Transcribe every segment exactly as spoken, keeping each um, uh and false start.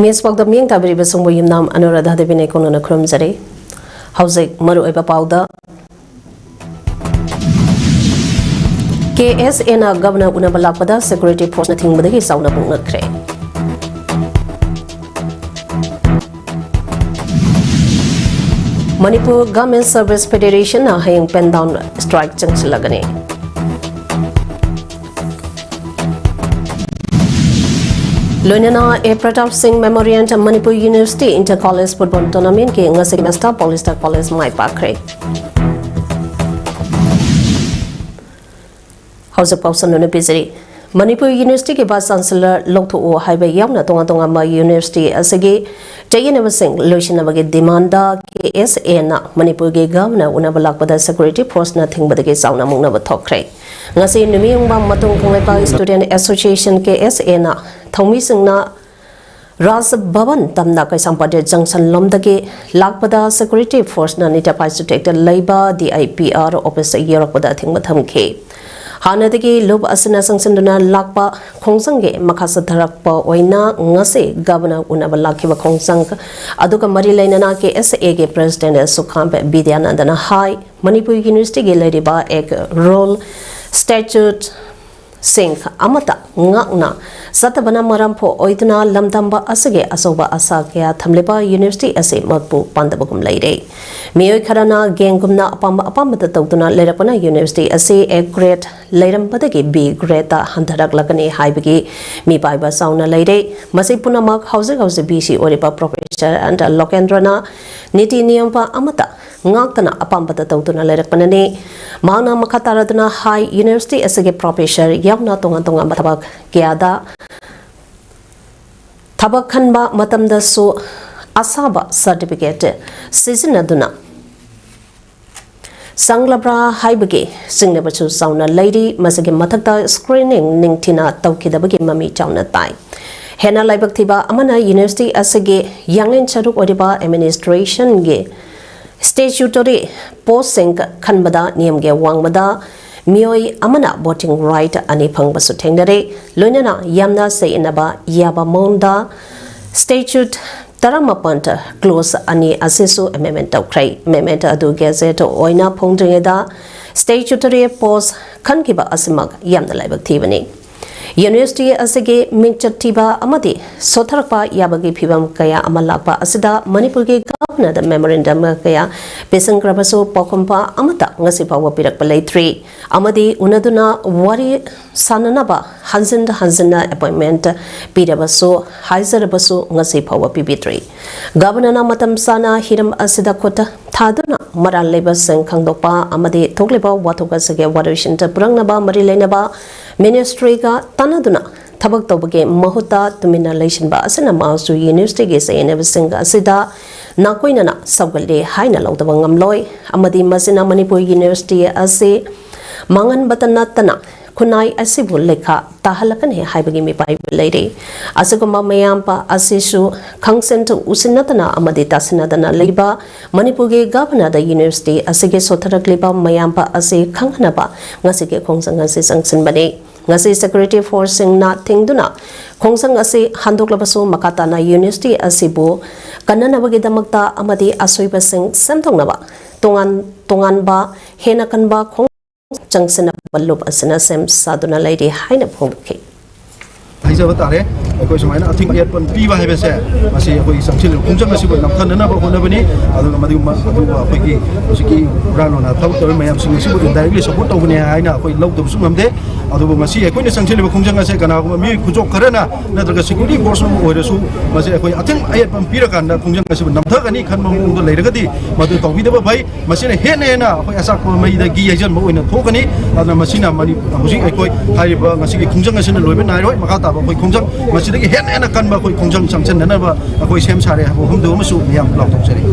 ꯃꯤꯁ ꯄꯥꯎꯗ ꯃꯤꯠꯌꯦꯡ ꯇꯥꯕꯤꯔꯤꯕꯁꯤꯡꯕꯨ ꯌꯨꯝꯅꯥꯝ ꯑꯅꯨꯔꯥꯙꯥ ꯗꯦꯕꯤꯅ ꯏꯀꯣꯟꯅꯅ ꯈꯨꯔꯨꯝꯖꯔꯤ꯫ ꯍꯧꯖꯤꯛ ꯃꯔꯨꯑꯣꯏꯕ ꯄꯥꯎꯗ꯫ ꯀꯦ ꯑꯦꯁ ꯑꯦꯅ ꯒꯕꯔꯅꯔ ꯎꯅꯕ ꯂꯥꯛꯄꯗ ꯁꯦꯀ꯭ꯌꯨꯔꯤꯇꯤ ꯐꯣꯔꯁꯅ ꯊꯤꯡꯕꯗꯒꯤ ꯆꯥꯎꯅ ꯃꯨꯛꯅꯈ꯭ꯔꯦ꯫ ꯃꯅꯤꯄꯨꯔ ꯒꯚꯔꯟꯃꯦꯟꯠ ꯁꯔꯚꯤꯁ ꯐꯦꯗꯦꯔꯦꯁꯟꯅ ꯍꯌꯦꯡ ꯄꯦꯟ ꯗꯥꯎꯟ ꯁ꯭ꯇ꯭ꯔꯥꯏꯛ ꯆꯪꯁꯤꯜꯂꯒꯅꯤ꯫ ꯂꯣꯏꯅꯅ A Pratap Singh memorial Manipur university inter college football ꯇꯣꯔꯅꯥꯃꯦꯟꯠꯀꯤ ꯉꯁꯤꯒꯤ ꯃꯦꯆꯇ ꯄꯣꯂꯤꯁꯇꯔ ꯀꯣꯂꯦꯖ ꯃꯥꯏ ꯄꯥꯛꯈ꯭ꯔꯦ꯫ ꯍꯧꯖꯤꯛ ꯄꯥꯎꯁꯟꯗꯨꯅ ꯄꯤꯖꯔꯤ꯫ ꯃꯅꯤꯄꯨꯔ ꯌꯨꯅꯤꯚꯔꯁꯤꯇꯤꯒꯤ ꯚꯥꯏꯁ ꯆꯥꯟꯁꯦꯂꯔ ꯂꯧꯊꯣꯛꯎ ꯍꯥꯏꯕ ꯌꯥꯎꯅ ꯇꯣꯉꯥꯟ ꯇꯣꯉꯥꯟꯕ ꯌꯨꯅꯤꯚꯔꯁꯤꯇꯤ ꯑꯁꯤꯒꯤ ꯆꯌꯦꯠꯅꯕꯁꯤꯡ ꯂꯣꯏꯁꯤꯟꯅꯕꯒꯤ ꯗꯤꯃꯥꯟꯗ ꯀꯦ ꯑꯦꯁ ꯑꯦꯅ ꯃꯅꯤꯄꯨꯔꯒꯤ ꯒꯚꯔꯅꯔ ꯎꯅꯕ ꯂꯥꯛꯄꯗ ꯁꯦꯀ꯭ꯌꯨꯔꯤꯇꯤ ꯐꯣꯔꯁꯅ ꯊꯤꯡꯕꯗꯒꯤ ꯆꯥꯎꯅ ꯃꯨꯛꯅꯕ ꯊꯣꯛꯈ꯭ꯔꯦ꯫ ꯉꯁꯤ ꯅꯨꯃꯤꯠ ꯌꯨꯡꯕ ꯃꯇꯨꯡ ꯀꯪꯂꯩꯄꯥꯛ ꯁ꯭ꯇꯨꯗꯦꯟꯠ ꯑꯦꯁꯣꯁꯤꯌꯦꯁꯟ, ꯀꯦ ꯑꯦꯁ ꯑꯦꯅ ꯊꯧꯃꯤꯁꯤꯡꯅ ꯔꯥꯖ ꯚꯕꯟ ꯇꯝꯅ ꯀꯩꯁꯥꯝꯄꯥꯠ ꯖꯪꯁꯟ ꯂꯣꯝꯗꯒꯤ ꯂꯥꯛꯄꯗ ꯁꯦꯀ꯭ꯌꯨꯔꯤꯇꯤ ꯐꯣꯔꯁꯅ ꯅꯤꯇꯦꯄꯥꯏ ꯁꯨꯇꯦꯛꯇ ꯂꯩꯕ D I P R office ꯌꯧꯔꯛꯄꯗ ꯑꯊꯤꯡꯕ ꯊꯝꯈꯤ꯫ ꯍꯥꯟꯅꯗꯒꯤ ꯂꯨꯞ ꯑꯁꯤꯅ ꯆꯪꯁꯤꯟꯗꯨꯅ ꯂꯥꯛꯄ ꯈꯣꯡꯖꯪꯒꯤ ꯃꯈꯥ ꯆꯠꯊꯔꯛꯄ ꯑꯣꯏꯅ ꯉꯁꯤ ꯒꯕꯔꯅꯔ ꯎꯅꯕ ꯂꯥꯛꯈꯤꯕ ꯈꯣꯡꯖꯪ ꯑꯗꯨꯒ ꯃꯔꯤ ꯂꯩꯅꯅ ꯀꯦ ꯑꯦꯁ ꯑꯦꯒꯤ ꯄ꯭ꯔꯦꯁꯤꯗꯦꯟꯠ ꯁꯨꯈꯥꯝ ꯕꯤꯗ꯭ꯌꯥꯅꯟꯗꯅ ꯍꯥꯏ, ꯃꯅꯤꯄꯨꯔ ꯌꯨꯅꯤꯚꯔꯁꯤꯇꯤꯒꯤ ꯂꯩꯔꯤꯕ ꯑꯦꯛ, ꯔꯨꯜ, ꯁ꯭ꯇꯦꯆꯨꯠ, ꯁꯤꯡ ꯑꯃꯠꯇ ꯉꯥꯛꯅ ꯆꯠꯇꯕꯅ ꯃꯔꯝ ꯑꯣꯏꯗꯨꯅ ꯂꯝꯗꯝꯕ ꯑꯁꯤꯒꯤ ꯑꯆꯧꯕ ꯑꯁꯥ ꯀꯌꯥ ꯊꯝꯂꯤꯕ ꯌꯨꯅꯤꯚꯔꯁꯤꯇꯤ ꯑꯁꯤ ꯃꯄꯨ ꯄꯥꯟꯗꯕꯒꯨꯝ ꯂꯩꯔꯦ꯫ ꯃꯤꯑꯣꯏ ꯈꯔꯅ ꯒꯦꯡꯒꯨꯝꯅ ꯑꯄꯥꯝꯕ ꯑꯄꯥꯝꯕꯗ ꯇꯧꯗꯨꯅ ꯂꯩꯔꯛꯄꯅ ꯌꯨꯅꯤꯚꯔꯁꯤꯇꯤ ꯑꯁꯤ A grade ꯂꯩꯔꯝꯕꯗꯒꯤ B gradeꯇ ꯍꯟꯊꯔꯛꯂꯒꯅꯤ ꯍꯥꯏꯕꯒꯤ ꯃꯤꯄꯥꯏꯕ ꯆꯥꯎꯅ ꯂꯩꯔꯦ꯫ ꯃꯁꯤ ꯄꯨꯝꯅꯃꯛ ꯍꯧꯖꯤꯛ ꯍꯧꯖꯤꯛ V C ꯑꯣꯏꯔꯤꯕ ꯄ꯭ꯔꯣꯐꯦꯁꯔ ꯑꯦꯟ ꯂꯣꯀꯦꯟꯗ꯭ꯔꯅ ꯅꯤꯇꯤ ꯅꯤꯌꯝ ꯑꯃꯠꯇ ꯉꯥꯛꯇꯅ ꯑꯄꯥꯝꯕꯗ ꯇꯧꯗꯨꯅ ꯂꯩꯔꯛꯄꯅꯅꯤ꯫ ꯃꯍꯥꯛꯅ ꯃꯈꯥ ꯇꯥꯔꯗꯨꯅ ꯍꯥꯏ, ꯌꯨꯅꯤꯚꯔꯁꯤꯇꯤ ꯑꯁꯤꯒꯤ ꯄ꯭ꯔꯣꯐꯦꯁꯔ ꯌꯥꯎꯅ ꯇꯣꯉꯥꯟ ꯇꯣꯉꯥꯟꯕ ꯊꯕꯛ ꯀꯌꯥꯗ ꯊꯕꯛ ꯈꯟꯕ ꯃꯇꯝꯗꯁꯨ ꯑꯁꯥꯕ ꯁꯔꯇꯤꯐꯤꯀꯦꯠ ꯁꯤꯖꯤꯟꯅꯗꯨꯅ ꯆꯪꯂꯕ꯭ꯔꯥ ꯍꯥꯏꯕꯒꯤ ꯆꯤꯡꯅꯕꯁꯨ ꯆꯥꯎꯅ ꯂꯩꯔꯤ꯫ ꯃꯁꯤꯒꯤ ꯃꯊꯛꯇ ꯁ꯭ꯀ꯭ꯔꯤꯅꯤꯡ ꯅꯤꯡꯊꯤꯅ ꯇꯧꯈꯤꯗꯕꯒꯤ ꯃꯃꯤ ꯆꯥꯎꯅ ꯇꯥꯏ꯫ ꯍꯦꯟꯅ ꯂꯥꯏꯕꯛ ꯊꯤꯕ ꯑꯃꯅ, ꯌꯨꯅꯤꯚꯔꯁꯤꯇꯤ ꯑꯁꯤꯒꯤ ꯌꯥꯡꯂꯦꯟ ꯁꯔꯨꯛ ꯑꯣꯏꯔꯤꯕ ꯑꯦꯗꯃꯤꯅꯤꯁꯇ꯭ꯔꯦꯁꯟꯒꯤ ꯁ꯭ꯇꯦꯆꯨꯇꯣꯔꯤ ꯄꯣꯁꯁꯤꯡ ꯈꯟꯕꯗ ꯅꯤꯌꯝꯒꯤ ꯋꯥꯡꯃꯗ ꯃꯤꯑꯣꯏ ꯑꯃꯅ ꯚꯣꯇꯤꯡ ꯔꯥꯏꯠ ꯑꯅꯤ ꯐꯪꯕꯁꯨ ꯊꯦꯡꯅꯔꯦ꯫ ꯂꯣꯏꯅꯅ ꯌꯥꯝꯅ ꯆꯌꯦꯠꯅꯕ ꯌꯥꯕ ꯃꯑꯣꯡꯗ Statute ꯇꯔꯥꯃꯥꯄꯟ clause ꯑꯅꯤ ꯑꯁꯤꯁꯨ amendment ꯇꯧꯈ꯭ꯔꯦ꯫ Amendment ꯑꯗꯨ gazette ꯑꯣꯏꯅ ꯐꯣꯡꯗ꯭ꯔꯤꯉꯩꯗ statutory post ꯈꯟꯈꯤꯕ ꯑꯁꯤꯃꯛ ꯌꯥꯝꯅ ꯂꯥꯏꯕꯛ ꯊꯤꯕꯅꯤ꯫ University ꯑꯁꯤꯒꯤ ꯃꯤꯡꯆꯠ ꯊꯤꯕ ꯑꯃꯗꯤ ꯁꯣꯠꯊꯔꯛꯄ ꯌꯥꯕꯒꯤ ꯐꯤꯚꯝ ꯀꯌꯥ ꯑꯃ ꯂꯥꯛꯄ ꯑꯁꯤꯗ ꯃꯅꯤꯄꯨꯔꯒꯤ governorꯗ memorandum ꯀꯌꯥ ꯄꯤꯁꯤꯟꯈ꯭ꯔꯕꯁꯨ ꯄꯥꯎꯈꯨꯝ ꯑꯃꯠꯇ ꯉꯁꯤ ꯐꯥꯎꯕ ꯄꯤꯔꯛꯄ ꯂꯩꯇ꯭ꯔꯤ꯫ ꯑꯃꯗꯤ ꯎꯅꯗꯨꯅ ꯋꯥꯔꯤ ꯁꯥꯅꯅꯕ ꯍꯟꯖꯤꯟ ꯍꯟꯖꯤꯟꯅ appointment ꯄꯤꯔꯕꯁꯨ, ꯍꯥꯏꯖꯔꯕꯁꯨ ꯉꯁꯤ ꯐꯥꯎꯕ ꯄꯤꯕꯤꯗ꯭ꯔꯤ꯫ Governorꯅ ꯃꯇꯝ ꯆꯥꯅ ꯍꯤꯔꯝ ꯑꯁꯤꯗ ꯈꯨꯠ ꯊꯥꯗꯨꯅ ꯃꯔꯥꯜ ꯂꯩꯕꯁꯤꯡ ꯈꯪꯗꯣꯛꯄ ꯑꯃꯗꯤ ꯊꯣꯛꯂꯤꯕ ꯋꯥꯊꯣꯛ ꯑꯁꯤꯒꯤ ꯋꯥꯔꯣꯏꯁꯤꯟ ꯄꯨꯔꯛꯅꯕ ꯃꯔꯤ ꯂꯩꯅꯕ ministryꯒ ꯇꯥꯟꯅꯗꯨꯅ ꯊꯕꯛ ꯇꯧꯕꯒꯤ ꯃꯍꯨꯠꯇ ꯇꯨꯃꯤꯟꯅ ꯂꯩꯁꯤꯟꯕ ꯑꯁꯤꯅ ꯃꯍꯥꯛꯁꯨ universityꯒꯤ ꯆꯌꯦꯠꯅꯕꯁꯤꯡ ꯑꯁꯤꯗ ꯅꯥꯀꯣꯏꯅꯅ ꯁꯧꯒꯠꯂꯤ ꯍꯥꯏꯅ ꯂꯧꯗꯕ ꯉꯝꯂꯣꯏ꯫ ꯑꯃꯗꯤ ꯃꯁꯤꯅ ꯃꯅꯤꯄꯨꯔ university ꯑꯁꯤ ꯃꯥꯡꯍꯟꯕꯇ ꯅꯠꯇꯅ ꯈꯨꯟꯅꯥꯏ ꯑꯁꯤꯕꯨ ꯂꯩꯈꯥ ꯇꯥꯍꯜꯂꯛꯀꯅꯤ ꯍꯥꯏꯕꯒꯤ ꯃꯤꯄꯥꯏꯕ ꯂꯩꯔꯤ꯫ ꯑꯁꯤꯒꯨꯝꯕ ꯃꯌꯥꯝ ꯑꯁꯤꯁꯨ ꯈꯪꯁꯤꯟ ꯎꯁꯤꯟꯅꯗꯅ ꯑꯃꯗꯤ ꯇꯥꯁꯤꯟꯅꯗꯅ ꯂꯩꯕ ꯃꯅꯤꯄꯨꯔꯒꯤ governorꯗ university ꯑꯁꯤꯒꯤ ꯁꯣꯠꯊꯔꯛꯂꯤꯕ ꯃꯌꯥꯝ ꯑꯁꯤ ꯈꯪꯍꯟꯅꯕ ꯉꯁꯤꯒꯤ ꯈꯣꯡꯖꯪ ꯑꯁꯤ ꯆꯪꯁꯤꯟꯕꯅꯤ꯫ ꯉꯁꯤ security forceꯁꯤꯡꯅ ꯊꯤꯡꯗꯨꯅ ꯈꯣꯡꯖꯪ ꯑꯁꯤ ꯍꯟꯗꯣꯛꯂꯕꯁꯨ, ꯃꯈꯥ ꯇꯥꯅ university ꯑꯁꯤꯕꯨ ꯀꯟꯅꯅꯕꯒꯤꯗꯃꯛꯇ ꯑꯃꯗꯤ ꯑꯁꯣꯏꯕꯁꯤꯡ ꯁꯦꯝꯗꯣꯛꯅꯕ ꯇꯣꯉꯥꯟ ꯇꯣꯉꯥꯟꯕ ꯍꯦꯟꯅ ꯀꯟꯕ ꯈꯣꯡ ꯆꯪꯁꯤꯟꯅꯕ ꯂꯨꯞ ꯑꯁꯤꯅ ꯁꯦꯝ ꯁꯥꯗꯨꯅ ꯂꯩꯔꯤ ꯍꯥꯏꯅ ꯐꯣꯡꯗꯣꯛꯈꯤ꯫ ꯍꯥꯏꯖꯕ ꯇꯥꯔꯦ꯫ ꯑꯩꯈꯣꯏ ꯁꯨꯃꯥꯏꯅ ꯑꯊꯤꯡ ꯑꯌꯦꯠꯄ ꯄꯤꯕ ꯍꯥꯏꯕꯁꯦ, ꯃꯁꯤ ꯑꯩꯈꯣꯏꯒꯤ ꯆꯪꯁꯤꯜꯂꯤꯕ ꯈꯣꯡꯖꯪ ꯑꯁꯤꯕꯨ ꯅꯝꯊꯅꯅꯕ ꯍꯣꯠꯅꯕꯅꯤ꯫ ꯑꯗꯨꯒ ꯃꯗꯨ, ꯑꯗꯨꯒ ꯑꯩꯈꯣꯏꯒꯤ ꯍꯧꯖꯤꯛꯀꯤ ꯍꯨꯔꯥꯟ ꯂꯣꯟꯅ ꯊꯕꯛ ꯇꯧꯔꯤꯕ ꯃꯌꯥꯝꯁꯤꯡ ꯑꯁꯤꯕꯨ indirectly support ꯇꯧꯕꯅꯤ ꯍꯥꯏꯅ ꯑꯩꯈꯣꯏ ꯂꯧꯗꯕꯁꯨ ꯉꯝꯗꯦ꯫ ꯑꯗꯨꯕꯨ ꯉꯁꯤ ꯑꯩꯈꯣꯏꯅ ꯆꯪꯁꯤꯜꯂꯤꯕ ꯈꯣꯡꯖꯪ ꯑꯁꯦ ꯀꯅꯥꯒꯨꯝꯕ ꯃꯤꯑꯣꯏ ꯈꯨꯖꯣꯞ ꯈꯔꯅ ꯅꯠꯇ꯭ꯔꯒ security force ꯑꯃ ꯑꯣꯏꯔꯁꯨ, ꯃꯁꯤ ꯑꯩꯈꯣꯏ ꯑꯊꯤꯡ ꯑꯌꯦꯠꯄ ꯑꯃ ꯄꯤꯔꯀꯥꯟꯗ ꯈꯣꯡꯖꯪ ꯑꯁꯤꯕꯨ ꯅꯝꯊꯒꯅꯤ ꯈꯟꯕ ꯃꯑꯣꯡꯗ ꯂꯩꯔꯒꯗꯤ, ꯃꯗꯨ ꯇꯧꯕꯤꯗꯕ ꯐꯩ꯫ ꯃꯁꯤꯅ ꯍꯦꯟꯅ ꯍꯦꯟꯅ ꯑꯩꯈꯣꯏ ꯑꯆꯥꯛꯄ ꯃꯩꯗꯒꯤ ꯌꯩꯁꯤꯟꯕ ꯑꯣꯏꯅ ꯊꯣꯛꯀꯅꯤ꯫ ꯑꯗꯨꯅ ꯃꯁꯤꯅ ꯃꯅꯤ-, ꯍꯧꯖꯤꯛ ꯑꯩꯈꯣꯏ ꯍꯥꯏꯔꯤꯕ ꯉꯁꯤꯒꯤ ꯈꯣꯡꯖꯪ ꯑꯁꯤꯅ ꯂꯣꯏꯕ ꯅꯥꯏꯔꯣꯏ꯫ ꯃꯈꯥ ꯇꯥꯕ ꯑꯩꯈꯣꯏ ꯈꯣꯡꯖꯪ, ꯃꯁꯤꯗꯒꯤ ꯍꯦꯟꯅ ꯍꯦꯟꯅ ꯀꯟꯕ ꯑꯩꯈꯣꯏ ꯈꯣꯡꯖꯪ ꯆꯪꯁꯤꯟꯅꯅꯕ ꯑꯩꯈꯣꯏ ꯁꯦꯝ ꯁꯥꯔꯦ ꯍꯥꯏꯕ ꯋꯥꯐꯝꯗꯨ ꯑꯃꯁꯨ ꯃꯤꯌꯥꯝ ꯂꯥꯎꯊꯣꯛꯆꯔꯤ꯫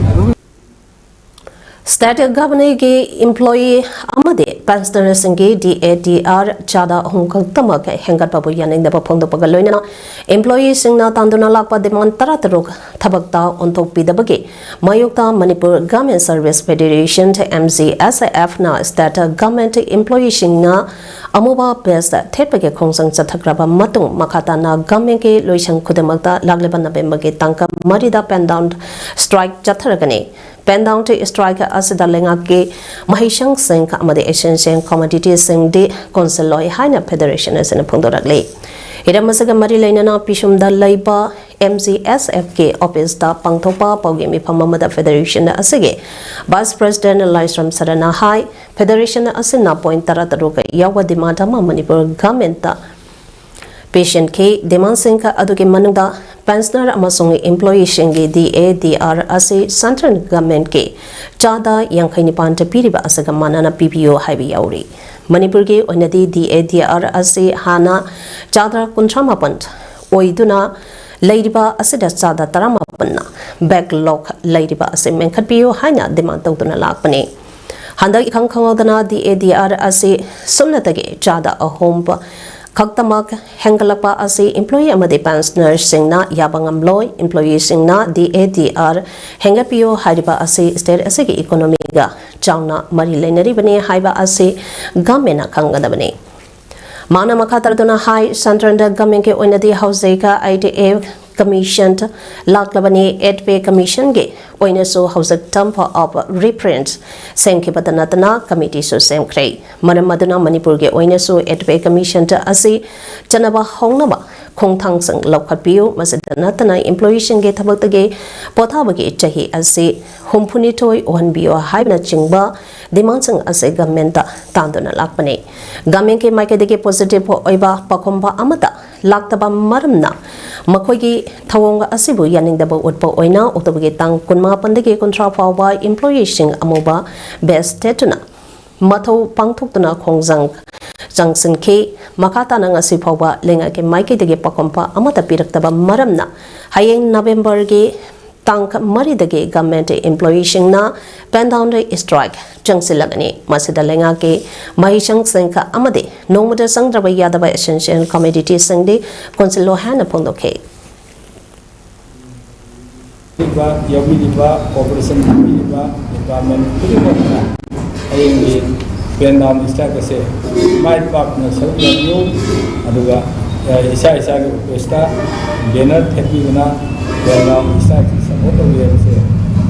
State government ꯒꯤ employee ꯑꯃꯗꯤ pensioner ꯁꯤꯡꯒꯤ D A D R ꯆꯥꯗ ꯑꯍꯨꯝ ꯈꯛꯇꯃꯛ ꯍꯦꯟꯒꯠꯄꯕꯨ ꯌꯥꯅꯤꯡꯗꯕ ꯐꯣꯡꯗꯣꯛꯄꯒ ꯂꯣꯏꯅꯅ employee ꯁꯤꯡꯅ ꯇꯥꯟꯗꯨꯅ ꯂꯥꯛꯄ demand ꯇꯔꯥ ꯇꯔꯨꯛ ꯊꯕꯛꯇ ꯑꯣꯟꯊꯣꯛꯄꯤꯗꯕꯒꯤ ꯃꯥꯌꯣꯛꯇ Manipur Government Service Federation, M G S F ꯅ state government employee ꯁꯤꯡꯅ ꯑꯃꯨꯕ badge ꯊꯦꯠꯄꯒꯤ ꯈꯣꯡꯖꯪ ꯆꯠꯊꯈ꯭ꯔꯕ ꯃꯇꯨꯡ, ꯃꯈꯥ ꯇꯥꯅ government ꯀꯤ ꯂꯣꯏꯁꯪ ꯈꯨꯗꯤꯡꯃꯛꯇ ꯂꯥꯛꯂꯤꯕ November ꯒꯤ ꯇꯥꯡ ꯃꯔꯤꯗ pant down strike ꯆꯠꯊꯔꯒꯅꯤ꯫ Pant down strike ꯑꯁꯤꯗ ꯂꯩꯉꯥꯛꯀꯤ ꯃꯍꯩꯁꯪꯁꯤꯡ ꯑꯃꯗꯤ essential commodity ꯁꯤꯡꯗꯤ ꯀꯣꯟꯁꯤꯜꯂꯣꯏ ꯍꯥꯏꯅ federation ꯑꯁꯤꯅ ꯐꯣꯡꯗꯣꯔꯛꯂꯤ꯫ ꯍꯤꯔꯝ ꯑꯁꯤꯒ ꯃꯔꯤ ꯂꯩꯅꯅ ꯄꯤꯁꯨꯝꯗ ꯂꯩꯕ M G S F ꯀꯤ office ꯇ ꯄꯥꯡꯊꯣꯛꯄ ꯄꯥꯎꯒꯤ ꯃꯤꯐꯝ ꯑꯃꯗ federation ꯑꯁꯤꯒꯤ Vice President ꯂꯥꯏꯁ꯭ꯔꯝ ꯁꯔꯅ ꯍꯥꯏ, federation ꯑꯁꯤꯅ point ꯇꯔꯥ ꯇꯔꯨꯛ ꯌꯥꯎꯕ demand ꯑꯃ Manipur government ꯇ ꯄꯤꯁꯤꯟꯈꯤ꯫ Demand ꯁꯤꯡ ꯑꯗꯨꯒꯤ ꯃꯅꯨꯡꯗ pensioner ꯑꯃꯁꯨꯡ employee ꯁꯤꯡꯒꯤ D A D R ꯑꯁꯤ central government ꯀꯤ ꯆꯥꯗ ꯌꯥꯡꯈꯩ ꯅꯤꯄꯥꯟ ꯄꯤꯔꯤꯕ ꯑꯁꯤꯒ ꯃꯥꯟꯅꯅ ꯄꯤꯕꯤꯌꯨ ꯍꯥꯏꯕ ꯌꯥꯎꯔꯤ꯫ ꯃꯅꯤꯄꯨꯔꯒꯤ ꯑꯣꯏꯅꯗꯤ D A D R ꯑꯁꯤ ꯍꯥꯟꯅ ꯆꯥꯗ ꯀꯨꯟꯊ꯭ꯔꯥ ꯃꯥꯄꯟ ꯑꯣꯏꯗꯨꯅ ꯂꯩꯔꯤꯕ ꯑꯁꯤꯗ ꯆꯥꯗ ꯇꯔꯥꯃꯥꯄꯟꯅ backlog ꯂꯩꯔꯤꯕ ꯑꯁꯤ ꯃꯦꯟꯈꯠꯄꯤꯌꯨ ꯍꯥꯏꯅ demand ꯇꯧꯗꯨꯅ ꯂꯥꯛꯄꯅꯤ꯫ ꯍꯟꯗꯛ ꯏꯈꯪ ꯈꯪꯍꯧꯗꯅ D A D R ꯑꯁꯤ ꯁꯨꯞꯅꯇꯒꯤ ꯆꯥꯗ ꯑꯍꯨꯝ ꯈꯛꯇꯃꯛ ꯍꯦꯟꯒꯠꯂꯛꯄ ꯑꯁꯤ employee ꯑꯃꯗꯤ pensioner ꯁꯤꯡꯅ ꯌꯥꯕ ꯉꯝꯂꯣꯏ꯫ Employee ꯁꯤꯡꯅ D A D R ꯍꯦꯟꯒꯠꯄꯤꯌꯨ ꯍꯥꯏꯔꯤꯕ ꯑꯁꯤ state ꯑꯁꯤꯒꯤ economy ꯒ ꯆꯥꯎꯅ ꯃꯔꯤ ꯂꯩꯅꯔꯤꯕꯅꯤ ꯍꯥꯏꯕ ꯑꯁꯤ government ꯅ ꯈꯪꯒꯗꯕꯅꯤ꯫ ꯃꯥꯅ ꯃꯈꯥ ꯇꯥꯔꯗꯨꯅ ꯍꯥꯏ, central government ꯀꯤ ꯑꯣꯏꯅꯗꯤ ꯍꯧꯖꯤꯛ I T A commission ꯂꯥꯛꯂꯕꯅꯤ꯫ Eighth Pay Commission ꯒꯤ ꯑꯣꯏꯅꯁꯨ ꯍꯧꯖꯤꯛ term of reference ꯁꯦꯝꯈꯤꯕꯇ ꯅꯠꯇꯅ committee ꯁꯨ ꯁꯦꯝꯈ꯭ꯔꯦ꯫ ꯃꯔꯝ ꯑꯗꯨꯅ ꯃꯅꯤꯄꯨꯔꯒꯤ ꯑꯣꯏꯅꯁꯨ Eighth Pay Commission ꯑꯁꯤ ꯆꯠꯅꯕ ꯍꯧꯅꯕ ꯈꯣꯡꯊꯥꯡꯁꯤꯡ ꯂꯧꯈꯠꯄꯤꯌꯨ꯫ ꯃꯁꯤꯗ ꯅꯠꯇꯅ employee ꯁꯤꯡꯒꯤ ꯊꯕꯛꯇꯒꯤ ꯄꯣꯊꯥꯕꯒꯤ ꯆꯍꯤ ꯑꯁꯤ ꯍꯨꯝꯐꯨꯅꯤꯊꯣꯏ ꯑꯣꯏꯍꯟꯕꯤꯌꯨ ꯍꯥꯏꯕꯅꯆꯤꯡꯕ demand ꯁꯤꯡ ꯑꯁꯤ government ꯇ ꯇꯥꯟꯗꯨꯅ ꯂꯥꯛꯄꯅꯤ꯫ Government ꯀꯤ ꯃꯥꯏꯀꯩꯗꯒꯤ positive ꯑꯣꯏꯕ ꯄꯥꯎꯈꯨꯝ ꯑꯃꯠꯇ ꯂꯥꯛꯇꯕ ꯃꯔꯝꯅ ꯃꯈꯣꯏꯒꯤ ꯊꯧꯑꯣꯡ ꯑꯁꯤꯕꯨ ꯌꯥꯅꯤꯡꯗꯕ ꯎꯠꯄ ꯑꯣꯏꯅ October ꯒꯤ ꯇꯥꯡ ꯀꯨꯟꯃꯥꯄꯟꯗꯒꯤ ꯀꯨꯟꯊ꯭ꯔꯥ ꯐꯥꯎꯕ employee ꯁꯤꯡ ꯑꯃꯨꯕ badge ꯊꯦꯠꯇꯨꯅ ꯃꯊꯧ ꯄꯥꯡꯊꯣꯛꯇꯨꯅ ꯈꯣꯡꯖꯪ ꯆꯪꯁꯤꯟꯈꯤ꯫ ꯃꯈꯥ ꯇꯥꯅ ꯉꯁꯤ ꯐꯥꯎꯕ ꯂꯩꯉꯥꯛꯀꯤ ꯃꯥꯏꯀꯩꯗꯒꯤ ꯄꯥꯎꯈꯨꯝ ꯑꯃꯠꯇ ꯄꯤꯔꯛꯇꯕ ꯃꯔꯝꯅ ꯍꯌꯦꯡ November ꯒꯤ ꯇꯥꯡ ꯃꯔꯤꯗꯒꯤ government employeeꯁꯤꯡꯅ pen down strike ꯆꯪꯁꯤꯜꯂꯒꯅꯤ꯫ ꯃꯁꯤꯗ ꯂꯩꯉꯥꯛꯀꯤ ꯃꯍꯩꯁꯪꯁꯤꯡ ꯑꯃꯗꯤ ꯅꯣꯡꯃꯗ ꯆꯪꯗ꯭ꯔꯕ ꯌꯥꯗꯕ essential commoditiesꯁꯤꯡꯗꯤ ꯀꯣꯟꯁꯤꯜꯂꯣ ꯍꯥꯏꯅ ꯐꯣꯡꯗꯣꯛꯈꯤ꯫ ꯌꯥꯎꯕꯤꯔꯤꯕ, cooperation ꯄꯤꯕꯤꯔꯤꯕ department ꯈꯨꯗꯤꯡꯃꯛꯅ ꯍꯌꯦꯡꯒꯤ pen down strike ꯑꯁꯦ ꯃꯥꯏ ꯄꯥꯛꯅ ꯁꯔꯨꯛ ꯌꯥꯕꯤꯌꯨ꯫ ꯑꯗꯨꯒ, ꯑ, ꯏꯁꯥ ꯏꯁꯥꯒꯤ officeꯇ banner ꯊꯦꯠꯄꯤꯗꯨꯅ pen down strike ꯑꯁꯤ support ꯇꯧꯕꯤꯔꯕꯁꯦ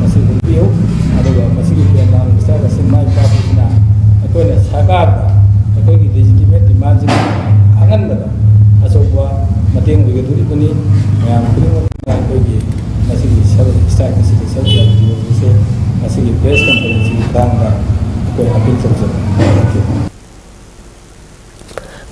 ꯃꯁꯤ ꯎꯠꯄꯤꯌꯨ꯫ ꯑꯗꯨꯒ ꯃꯁꯤꯒꯤ pen down strike ꯑꯁꯤ ꯃꯥꯏ ꯄꯥꯛꯄꯁꯤꯅ ꯑꯩꯈꯣꯏꯅ ꯁꯔꯀꯥꯔꯗ ꯑꯩꯈꯣꯏꯒꯤ legitimate demandꯁꯤꯡ ꯈꯪꯍꯟꯕꯗ ꯑꯆꯧꯕ ꯃꯇꯦꯡ ꯑꯣꯏꯒꯗꯧꯔꯤꯕꯅꯤ꯫ ꯃꯌꯥꯝ ꯈꯨꯗꯤꯡꯃꯛꯅ ꯑꯩꯈꯣꯏꯒꯤ ꯃꯁꯤꯒꯤ ꯁꯔꯨꯛ, strike ꯑꯁꯤꯗ ꯁꯔꯨꯛ ꯌꯥꯕꯤꯌꯨ ꯍꯥꯏꯕꯁꯦ ꯃꯁꯤꯒꯤ press conferenceꯀꯤ ꯈꯨꯠꯊꯥꯡꯗ ꯑꯩꯈꯣꯏ appeal ꯇꯧꯖꯕꯅꯤ꯫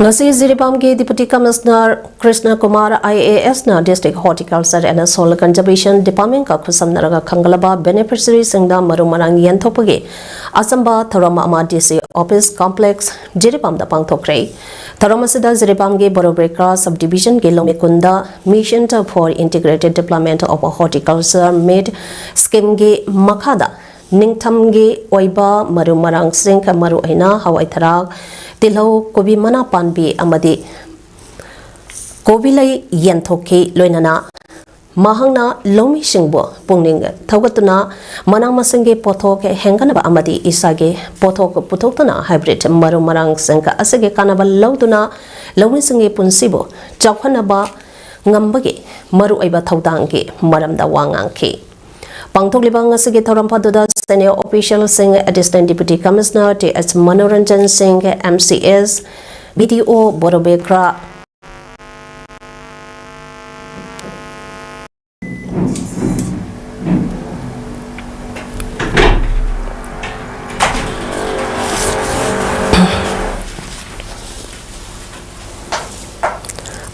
ꯉꯁꯤ ꯖꯤꯔꯤꯕꯥꯝꯒꯤ Deputy Commissioner Krishna Kumar IASꯅ District Horticulture and Soil Conservation Departmentꯀ ꯈꯨꯠꯁꯝꯅꯔꯒ ꯈꯟꯒꯠꯂꯕ beneficiaryꯁꯤꯡꯗ ꯃꯔꯨ ꯃꯔꯥꯡ ꯌꯦꯟꯊꯣꯛꯄꯒꯤ ꯑꯆꯝꯕ ꯊꯧꯔꯝ ꯑꯃ DC office complex ꯖꯤꯔꯤꯕꯥꯝꯗ ꯄꯥꯡꯊꯣꯛꯈ꯭ꯔꯦ꯫ ꯊꯧꯔꯝ ꯑꯁꯤꯗ ꯖꯤꯔꯤꯕꯥꯝꯒꯤ ꯕꯣꯔꯣꯕꯦꯀ꯭ꯔꯥ subdivisionꯒꯤ ꯂꯧꯃꯤ ꯀꯨꯟꯗ Mission for Integrated Development of Horticulture ꯃꯤꯠ schemeꯒꯤ ꯃꯈꯥꯗ ꯅꯤꯡꯊꯝꯒꯤ ꯑꯣꯏꯕ ꯃꯔꯨ ꯃꯔꯥꯡꯁꯤꯡ, ꯃꯔꯨ ꯑꯣꯏꯅ ꯍꯋꯥꯏ ꯊꯔꯥꯛ, ꯇꯤꯜꯍꯧ, ꯀꯣꯕꯤ ꯃꯅꯥ ꯄꯥꯟꯕꯤ ꯑꯃꯗꯤ ꯀꯣꯕꯤ ꯂꯩ ꯌꯦꯟꯊꯣꯛꯈꯤ꯫ ꯂꯣꯏꯅꯅ ꯃꯍꯥꯛꯅ ꯂꯧꯃꯤꯁꯤꯡꯕꯨ ꯄꯨꯛꯅꯤꯡ ꯊꯧꯒꯠꯇꯨꯅ ꯃꯅꯥ ꯃꯁꯤꯡꯒꯤ ꯄꯣꯠꯊꯣꯛ ꯍꯦꯟꯒꯠꯅꯕ ꯑꯃꯗꯤ ꯏꯁꯥꯒꯤ ꯄꯣꯠꯊꯣꯛ ꯄꯨꯊꯣꯛꯇꯨꯅ hybrid ꯃꯔꯨ ꯃꯔꯥꯡꯁꯤꯡ ꯑꯁꯤꯒꯤ ꯀꯥꯟꯅꯕ ꯂꯧꯗꯨꯅ ꯂꯧꯃꯤꯁꯤꯡꯒꯤ ꯄꯨꯟꯁꯤꯕꯨ ꯆꯥꯎꯈꯠꯅꯕ ꯉꯝꯕꯒꯤ ꯃꯔꯨꯑꯣꯏꯕ ꯊꯧꯗꯥꯡꯒꯤ ꯃꯔꯝꯗ ꯋꯥ ꯉꯥꯡꯈꯤ꯫ ꯄꯥꯡꯊꯣꯛꯂꯤꯕ ꯉꯁꯤꯒꯤ ꯊꯧꯔꯝ ꯑꯗꯨꯗ senior officialꯁꯤꯡ, Additional Deputy Commissioner T H Manoranjan Singh, MCS, BDO ꯕꯣꯔꯣꯕꯦꯀ꯭ꯔꯥ,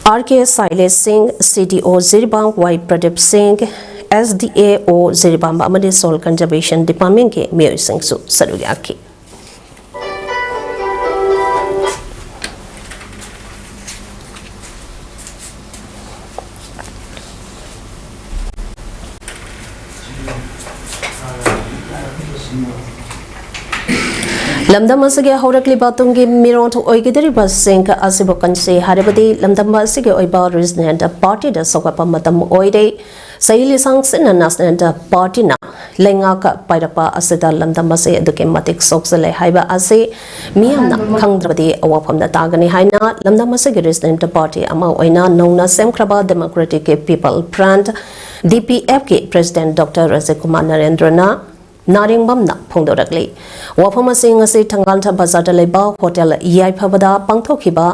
R K Sailesh Singh, CDO Jiribam, Y Pradip Singh, SDAO Jiribam ꯑꯃꯗꯤ Soil Conservation Departmentꯀꯤ ꯃꯤꯑꯣꯏꯁꯤꯡꯁꯨ ꯁꯔꯨꯛ ꯌꯥꯈꯤ꯫ ꯂꯝꯗꯝ ꯑꯁꯤꯒꯤ ꯍꯧꯔꯛꯂꯤꯕ ꯇꯨꯡꯒꯤ ꯃꯤꯔꯣꯜ ꯑꯣꯏꯒꯗꯧꯔꯤꯕꯁꯤꯡ ꯑꯁꯤꯕꯨ ꯀꯟꯁꯤ ꯍꯥꯏꯔꯕꯗꯤ ꯂꯝꯗꯝ ꯑꯁꯤꯒꯤ ꯑꯣꯏꯕ ꯔꯤꯖꯅꯦꯜ ꯄꯥꯔꯇꯤꯗ ꯁꯧꯒꯠꯄ ꯃꯇꯝ ꯑꯣꯏꯔꯦ꯫ ꯆꯍꯤ ꯂꯤꯁꯥꯡ ꯁꯤꯟꯅ ꯅꯦꯁꯅꯦꯜ ꯄꯥꯔꯇꯤꯅ ꯂꯩꯉꯥꯛ ꯄꯥꯏꯔꯛꯄ ꯑꯁꯤꯗ ꯂꯝꯗꯝ ꯑꯁꯤ ꯑꯗꯨꯛꯀꯤ ꯃꯇꯤꯛ ꯁꯣꯛꯆꯜꯂꯦ ꯍꯥꯏꯕ ꯑꯁꯤ ꯃꯤꯌꯥꯝꯅ ꯈꯪꯗ꯭ꯔꯕꯗꯤ ꯑꯋꯥꯐꯝꯗ ꯇꯥꯒꯅꯤ ꯍꯥꯏꯅ ꯂꯝꯗꯝ ꯑꯁꯤꯒꯤ ꯔꯤꯖꯅꯦꯜ ꯄꯥꯔꯇꯤ ꯑꯃ ꯑꯣꯏꯅ ꯅꯧꯅ ꯁꯦꯝꯈ꯭ꯔꯕ ꯗꯦꯃꯣꯀ꯭ꯔꯦꯇꯤꯛ ꯄꯤꯄꯜ ꯐ꯭ꯔꯟꯠ, ꯗꯤ ꯄꯤ ꯑꯦꯐꯀꯤ ꯄ꯭ꯔꯦꯁꯤꯗꯦꯟꯠ ꯗꯣꯛꯇꯔ ꯔꯥꯖꯤꯕ ꯀꯨꯃꯥꯔ ꯅꯔꯦꯟꯗ꯭ꯔꯅ ꯅꯥꯔꯦꯡꯕꯝꯅ ꯐꯣꯡꯗꯣꯔꯛꯂꯤ꯫ ꯋꯥꯐꯝ ꯑꯁꯤ ꯉꯁꯤ ꯊꯪꯒꯥꯜ ꯕꯖꯥꯔꯗ ꯂꯩꯕ ꯍꯣꯇꯦꯜ ꯌꯥꯏꯐꯕꯗ ꯄꯥꯡꯊꯣꯛꯈꯤꯕ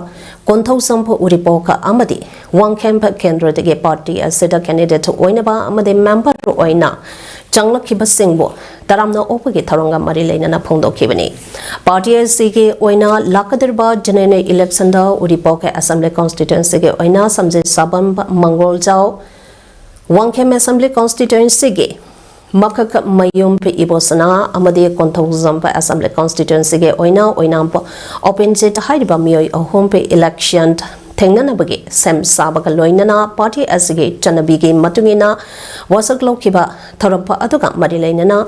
ꯀꯣꯟꯊꯧꯖꯝ ꯎꯔꯤꯄꯣꯛ ꯑꯃꯗꯤ ꯋꯥꯡꯈꯦꯝ ꯀꯦꯟꯗ꯭ꯔꯗꯒꯤ ꯄꯥꯔꯇꯤ ꯑꯁꯤꯗ ꯀꯦꯟꯗꯤꯗꯦꯠ ꯑꯣꯏꯅꯕ ꯑꯃꯗꯤ ꯃꯦꯝꯕꯔ ꯑꯣꯏꯅ ꯆꯪꯂꯛꯈꯤꯕꯁꯤꯡꯕꯨ ꯇꯔꯥꯝꯅ ꯑꯣꯛꯄꯒꯤ ꯊꯧꯔꯝꯒ ꯃꯔꯤ ꯂꯩꯅꯅ ꯐꯣꯡꯗꯣꯛꯈꯤꯕꯅꯤ꯫ ꯄꯥꯔꯇꯤ ꯑꯁꯤꯒꯤ ꯑꯣꯏꯅ ꯂꯥꯛꯀꯗꯧꯔꯤꯕ ꯖꯦꯅꯦꯔꯦꯜ ꯏꯂꯦꯛꯁꯟꯗ ꯎꯔꯤꯄꯣꯛ ꯑꯦꯁꯦꯝꯕ꯭ꯂꯤ ꯀꯣꯟꯁꯇꯤꯇ꯭ꯋꯦꯟꯁꯤꯒꯤ ꯑꯣꯏꯅ ꯁꯝꯖꯤꯠ ꯁꯥꯕꯝ, ꯃꯪꯒꯣꯜꯖꯥꯎ, ꯋꯥꯡꯈꯦꯝ ꯑꯦꯁꯦꯝꯕ꯭ꯂꯤ ꯀꯣꯟꯁꯇꯤꯇ꯭ꯋꯦꯟꯁꯤꯒꯤ ꯃꯀꯛ ꯃꯌꯨꯝ ꯏꯕꯣꯁꯅꯥ ꯑꯃꯗꯤ ꯀꯣꯟꯊꯧꯖꯝ ꯑꯦꯁꯦꯝꯕ꯭ꯂꯤ ꯀꯣꯟꯁꯇꯤꯇ꯭ꯋꯦꯟꯁꯤꯒꯤ ꯑꯣꯏꯅ ꯑꯣꯏꯅꯥꯝ ꯑꯣꯄꯦꯟꯖꯤꯠ ꯍꯥꯏꯔꯤꯕ ꯃꯤꯑꯣꯏ ꯑꯍꯨꯝ ꯏꯂꯦꯛꯁꯟ ꯊꯦꯡꯅꯅꯕꯒꯤ ꯁꯦꯝ ꯁꯥꯕꯒ ꯂꯣꯏꯅꯅ ꯄꯥꯔꯇꯤ ꯑꯁꯤꯒꯤ ꯆꯠꯅꯕꯤꯒꯤ ꯃꯇꯨꯡ ꯏꯟꯅ ꯋꯥꯁꯛ ꯂꯧꯈꯤꯕ ꯊꯧꯔꯝ ꯑꯗꯨꯒ ꯃꯔꯤ ꯂꯩꯅꯅ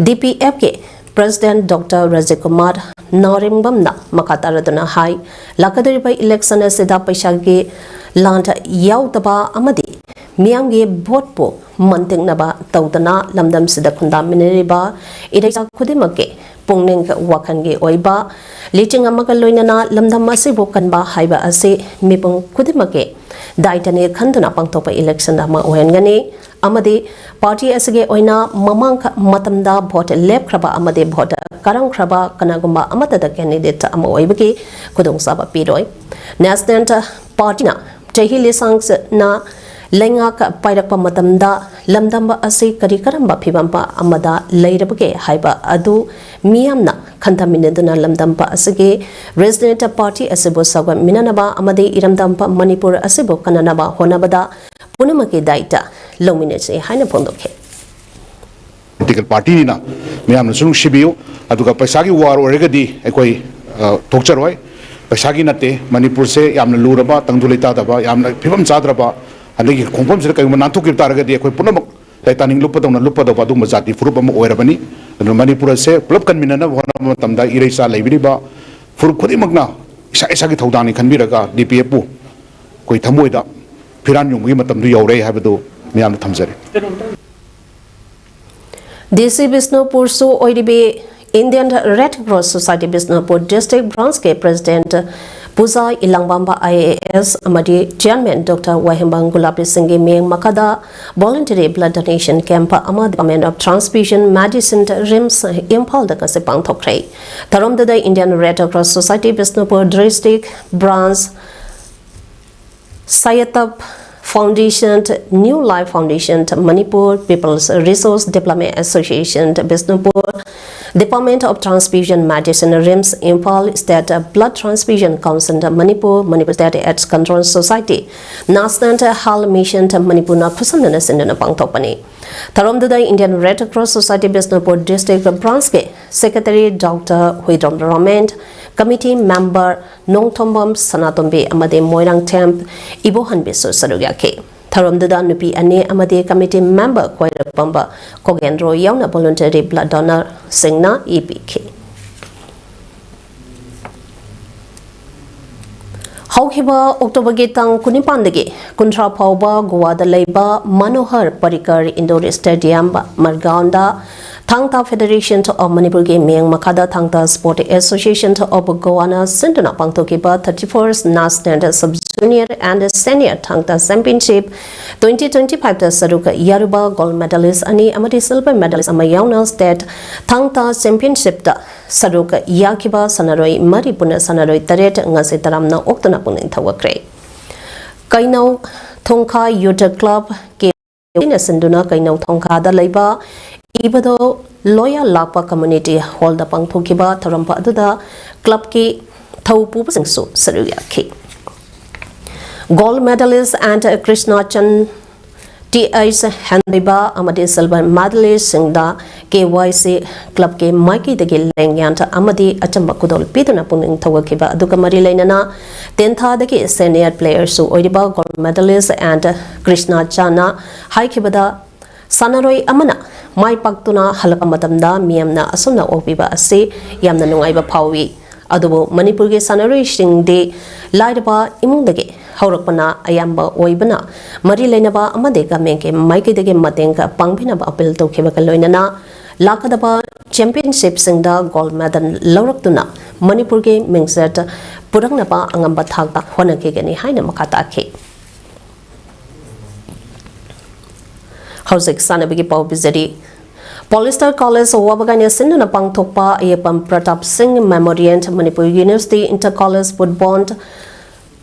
ꯗꯤ ꯄꯤ ꯑꯦꯐꯀꯤ ꯄ꯭ꯔꯦꯁꯤꯗꯦꯟꯠ ꯗꯣꯛꯇꯔ ꯔꯥꯖꯤꯕ ꯀꯨꯃꯥꯔ ꯅꯥꯔꯦꯡꯕꯝꯅ ꯃꯈꯥ ꯇꯥꯔꯗꯨꯅ ꯍꯥꯏ, ꯂꯥꯛꯀꯗꯧꯔꯤꯕ ꯏꯂꯦꯛꯁꯟ ꯑꯁꯤꯗ ꯄꯩꯁꯥꯒꯤ ꯂꯥꯟ ꯌꯥꯎꯗꯕ ꯑꯃꯗꯤ ꯃꯤꯌꯥꯝꯒꯤ ꯚꯣꯠꯄꯨ ꯃꯟꯇꯤꯛꯅꯕ ꯇꯧꯗꯅ ꯂꯝꯗꯝꯁꯤꯗ ꯈꯨꯟꯗꯥꯃꯤꯟꯅꯔꯤꯕ ꯏꯔꯩꯆꯥ ꯈꯨꯗꯤꯡꯃꯛꯀꯤ ꯄꯨꯛꯅꯤꯡ ꯋꯥꯈꯜꯒꯤ ꯑꯣꯏꯕ ꯂꯤꯆꯤꯡ ꯑꯃꯒ ꯂꯣꯏꯅꯅ ꯂꯝꯗꯝ ꯑꯁꯤꯕꯨ ꯀꯟꯕ ꯍꯥꯏꯕ ꯑꯁꯤ ꯃꯤꯄꯨꯝ ꯈꯨꯗꯤꯡꯃꯛꯀꯤ ꯗꯥꯏꯇꯅꯤ ꯈꯟꯗꯨꯅ ꯄꯥꯡꯊꯣꯛꯄ ꯏꯂꯦꯛꯁꯟ ꯑꯃ ꯑꯣꯏꯍꯟꯒꯅꯤ ꯑꯃꯗꯤ ꯄꯥꯔꯇꯤ ꯑꯁꯤꯒꯤ ꯑꯣꯏꯅ ꯃꯃꯥꯡ ꯃꯇꯝꯗ ꯚꯣꯠ ꯂꯦꯞꯈ꯭ꯔꯕ ꯑꯃꯗꯤ ꯚꯣꯠ ꯀꯥꯔꯝꯈ꯭ꯔꯕ ꯀꯅꯥꯒꯨꯝꯕ ꯑꯃꯠꯇꯗ ꯀꯦꯟꯗꯤꯗꯦꯠ ꯑꯃ ꯑꯣꯏꯕꯒꯤ ꯈꯨꯗꯣꯡꯆꯥꯕ ꯄꯤꯔꯣꯏ꯫ ꯅꯦꯁꯅꯦꯜ ꯄꯥꯔꯇꯤꯅ ꯆꯍꯤ ꯂꯤꯁꯥꯡꯁꯤꯠꯅ ꯂꯩꯉꯥꯛ ꯄꯥꯏꯔꯛꯄ ꯃꯇꯝꯗ ꯂꯝꯗꯝ ꯑꯁꯤ ꯀꯔꯤ ꯀꯔꯝꯕ ꯐꯤꯕꯝ ꯑꯃꯗ ꯂꯩꯔꯕꯒꯦ ꯍꯥꯏꯕ ꯑꯗꯨ ꯃꯤꯌꯥꯝꯅ ꯈꯟꯊꯃꯤꯟꯅꯗꯨꯅ ꯂꯝꯗꯝ ꯑꯁꯤꯒꯤ ꯔꯤꯖꯅꯦꯜ ꯄꯥꯔꯇꯤ ꯑꯁꯤꯕꯨ ꯁꯧꯒꯠꯃꯤꯟꯅꯅꯕ ꯑꯃꯗꯤ ꯏꯔꯝꯗꯝ ꯃꯅꯤꯄꯨꯔ ꯑꯁꯤꯕꯨ ꯀꯟꯅꯅꯕ ꯍꯣꯠꯅꯕꯗ ꯄꯨꯝꯅꯃꯛꯀꯤ ꯗꯥꯏꯇ ꯂꯧꯃꯤꯟꯅꯁꯤ ꯍꯥꯏꯅ ꯐꯣꯡꯗꯣꯛꯈꯤ꯫ ꯄꯣꯂꯤꯇꯤꯀꯦꯜ ꯄꯥꯔꯇꯤꯅꯤꯅ ꯃꯌꯥꯝꯅꯁꯨ ꯅꯨꯡꯁꯤꯕꯤꯌꯨ꯫ ꯑꯗꯨꯒ ꯄꯩꯁꯥꯒꯤ ꯋꯥꯔ ꯑꯣꯏꯔꯒꯗꯤ ꯑꯩꯈꯣꯏ, ꯑ, ꯊꯣꯛꯆꯔꯣꯏ꯫ ꯄꯩꯁꯥꯒꯤ ꯅꯠꯇꯦ꯫ ꯃꯅꯤꯄꯨꯔꯁꯦ ꯌꯥꯝꯅ ꯂꯨꯔꯕ, ꯇꯪꯗꯨ ꯂꯩꯇꯥꯗꯕ, ꯌꯥꯝꯅ ꯐꯤꯕꯝ ꯆꯥꯗ꯭ꯔꯕ, ꯑꯗꯒꯤ ꯈꯣꯡꯐꯝꯁꯤꯗ ꯀꯔꯤꯒꯨꯝꯕ ꯅꯥꯟꯊꯣꯛꯈꯤꯕ ꯇꯥꯔꯒꯗꯤ ꯑꯩꯈꯣꯏ ꯄꯨꯝꯅꯃꯛ ꯇꯥꯏꯇꯥꯅꯤꯛ ꯂꯨꯞꯄꯗꯧꯅ ꯂꯨꯞꯄꯗꯧꯕ ꯑꯗꯨꯒꯨꯝꯕ ꯖꯥꯇꯤ ꯐꯨꯔꯨꯞ ꯑꯃ ꯑꯣꯏꯔꯕꯅꯤ꯫ ꯑꯗꯨꯅ ꯃꯅꯤꯄꯨꯔ ꯑꯁꯦ ꯄꯨꯂꯞ ꯀꯟꯃꯤꯟꯅꯅꯕ ꯍꯣꯠꯅꯕ ꯃꯇꯝꯗ ꯏꯔꯩꯆꯥ ꯂꯩꯕꯤꯔꯤꯕ ꯐꯨꯔꯨꯞ ꯈꯨꯗꯤꯡꯃꯛꯅ ꯏꯁꯥ ꯏꯁꯥꯒꯤ ꯊꯧꯗꯥꯡꯅꯤ ꯈꯟꯕꯤꯔꯒ ꯗꯤ ꯄꯤ ꯑꯦꯐꯄꯨ ꯑꯩꯈꯣꯏ ꯊꯃꯣꯏꯗ ꯐꯤꯔꯥꯟ ꯌꯨꯡꯕꯒꯤ ꯃꯇꯝꯗꯨ ꯌꯧꯔꯦ ꯍꯥꯏꯕꯗꯨ ꯃꯌꯥꯝꯗ ꯊꯝꯖꯔꯤ꯫ ꯗꯤ ꯁꯤ ꯕꯤꯁꯅꯨꯄꯨꯔꯁꯨ ꯑꯣꯏꯔꯤꯕꯤ Indian Red Cross Society Bishnupur District Branch ꯀꯤ President Puja ꯏꯂꯥꯡꯕꯝꯕ I A S ꯑꯃꯗꯤ Chairman Doctor ꯋꯥꯍꯦꯡꯕꯝ ꯒꯨꯂꯥꯞꯄꯤ ꯁꯤꯡꯒꯤ ꯃꯤꯠꯌꯦꯡ ꯃꯈꯥꯗ voluntary blood donation camp ꯑꯃ Department of Transfusion Medicine, RIMS, ꯏꯝꯐꯥꯜꯗ ꯉꯁꯤ ꯄꯥꯡꯊꯣꯛꯈ꯭ꯔꯦ꯫ ꯊꯧꯔꯝꯗꯨꯗ Indian Red Cross Society Bishnupur District Branch, Sayatab Foundation, New Life Foundation Manipur, People's Resource Development Association Bishnupur, Department of Transfusion Medicine, RIMS, Imphal State Blood Transfusion Council Manipur, Manipur State AIDS Control Society, National Health Mission Manipurꯅ ꯈꯨꯠꯁꯝꯅꯅ ꯁꯤꯟꯗꯨꯅ ꯄꯥꯡꯊꯣꯛꯄꯅꯤ꯫ ꯊꯧꯔꯝꯗꯨꯗ Indian Red Cross Society Bishnupur District Branch ꯀꯤ Secretary Doctor Huidrom Romen, Committee Member Nongthombam Sanatombi ꯑꯃꯗꯤ ꯃꯣꯏꯔꯥꯡꯊꯦꯝ ꯏꯕꯣꯍꯟꯕꯤꯁꯨ ꯁꯔꯨꯛ ꯌꯥꯈꯤ꯫ ꯊꯧꯔꯝꯗꯨꯗ ꯅꯨꯄꯤ ꯑꯅꯤ ꯑꯃꯗꯤ Committee Member ꯈ꯭ꯋꯥꯏꯔꯥꯛꯄꯝꯕ ꯈꯣꯒꯦꯟꯗ꯭ꯔꯣ ꯌꯥꯎꯅ voluntary blood donorꯁꯤꯡꯅ ꯏ ꯄꯤꯈꯤ꯫ ꯍꯧꯈꯤꯕ Octoberꯒꯤ ꯇꯥꯡ ꯀꯨꯟꯅꯤꯄꯥꯟꯗꯒꯤ ꯀꯨꯟꯊ꯭ꯔꯥ ꯐꯥꯎꯕ ꯒꯣꯋꯥꯗ ꯂꯩꯕ ꯃꯅꯣꯍꯔ ꯄꯔꯤꯀꯔ Indoor Stadium, ꯃꯔꯒꯥꯎꯟꯗ Thangta Federation of Manipurꯒꯤ ꯃꯤꯠꯌꯦꯡ ꯃꯈꯥꯗ Thangta Sport Association of Goaꯅ ꯁꯤꯟꯗꯨꯅ ꯄꯥꯡꯊꯣꯛꯈꯤꯕ thirty-first National Sub Junior and Senior Thangta Championship twenty twenty-fiveꯇ ꯁꯔꯨꯛ ꯌꯥꯔꯨꯕ gold medalist ꯑꯅꯤ ꯑꯃꯗꯤ silver medalist ꯑꯃ ꯌꯥꯎꯅ State Thangta Championshipꯇ ꯁꯔꯨꯛ ꯌꯥꯈꯤꯕ ꯁꯥꯟꯅꯔꯣꯏ ꯃꯔꯤ ꯄꯨꯟꯅ ꯁꯥꯟꯅꯔꯣꯏ ꯇꯔꯦꯠ ꯉꯁꯤ ꯇꯔꯥꯝꯅ ꯑꯣꯛꯇꯨꯅ ꯄꯨꯛꯅꯤꯡ ꯊꯧꯒꯠꯈ꯭ꯔꯦ꯫ ꯀꯩꯅꯧ ꯊꯣꯡꯈꯥ Youth Club ꯀꯤ ꯑꯣꯏꯅ ꯁꯤꯟꯗꯨꯅ ꯀꯩꯅꯧ ꯊꯣꯡꯈꯥꯗ ꯂꯩꯕ ꯏꯕꯗꯣ ꯂꯣꯌꯥ ꯂꯥꯛꯄ Community Hallꯗ ꯄꯥꯡꯊꯣꯛꯈꯤꯕ ꯊꯧꯔꯝ ꯑꯗꯨꯗ clubꯀꯤ ꯊꯧ ꯄꯨꯕꯁꯤꯡꯁꯨ ꯁꯔꯨꯛ ꯌꯥꯈꯤ꯫ Gold medalist and Krishna Chan T H ꯍꯦꯟꯕꯤꯕ ꯑꯃꯗꯤ silver medalistꯁꯤꯡꯗ K Y C clubꯀꯤ ꯃꯥꯏꯀꯩꯗꯒꯤ ꯂꯦꯡꯌꯥꯟ ꯑꯃꯗꯤ ꯑꯆꯝꯕ ꯈꯨꯗꯣꯜ ꯄꯤꯗꯨꯅ ꯄꯨꯛꯅꯤꯡ ꯊꯧꯒꯠꯈꯤꯕ ꯑꯗꯨꯒ ꯃꯔꯤ ꯂꯩꯅꯅ ꯇꯦꯟꯊꯥꯗꯒꯤ senior playerꯁꯨ ꯑꯣꯏꯔꯤꯕ gold medalist and Krishna Chanꯅ ꯍꯥꯏꯈꯤꯕꯗ ꯁꯥꯟꯅꯔꯣꯏ ꯑꯃꯅ ꯃꯥꯏ ꯄꯥꯛꯇꯨꯅ ꯍꯜꯂꯛꯄ ꯃꯇꯝꯗ ꯃꯤꯌꯥꯝꯅ ꯑꯁꯨꯝꯅ ꯑꯣꯛꯄꯤꯕ ꯑꯁꯤ ꯌꯥꯝꯅ ꯅꯨꯡꯉꯥꯏꯕ ꯐꯥꯎꯏ꯫ ꯑꯗꯨꯕꯨ ꯃꯅꯤꯄꯨꯔꯒꯤ ꯁꯥꯟꯅꯔꯣꯏꯁꯤꯡꯗꯤ ꯂꯥꯏꯔꯕ ꯏꯃꯨꯡꯗꯒꯤ ꯍꯧꯔꯛꯄꯅ ꯑꯌꯥꯝꯕ ꯑꯣꯏꯕꯅ ꯃꯔꯤ ꯂꯩꯅꯕ ꯑꯃꯗꯤ ꯒꯃꯦꯟꯒꯤ ꯃꯥꯏꯀꯩꯗꯒꯤ ꯃꯇꯦꯡ ꯄꯥꯡꯕꯤꯅꯕ ꯑꯄꯤꯜ ꯇꯧꯈꯤꯕꯒ ꯂꯣꯏꯅꯅ ꯂꯥꯛꯀꯗꯕ ꯆꯦꯝꯄꯤꯌꯟꯁꯤꯞꯁꯤꯡꯗ ꯒꯣꯜ ꯃꯦꯗꯜ ꯂꯧꯔꯛꯇꯨꯅ ꯃꯅꯤꯄꯨꯔꯒꯤ ꯃꯤꯡꯆꯠ ꯄꯨꯔꯛꯅꯕ ꯑꯉꯝꯕ ꯊꯥꯛꯇ ꯍꯣꯠꯅꯈꯤꯒꯅꯤ ꯍꯥꯏꯅ ꯃꯈꯥ ꯇꯥꯈꯤ꯫ ꯍꯧꯖꯤꯛ ꯁꯥꯟꯅꯕꯒꯤ ꯄꯥꯎ ꯄꯤꯖꯔꯤ꯫ ꯄꯣꯂꯤꯁꯇꯔ ꯀꯣꯂꯦꯖ ꯋꯥꯕꯒꯥꯏꯅ ꯁꯤꯟꯗꯨꯅ ꯄꯥꯡꯊꯣꯛꯄ ꯑꯌꯦꯄꯝ Pratap Singh memorial Manipur university inter college football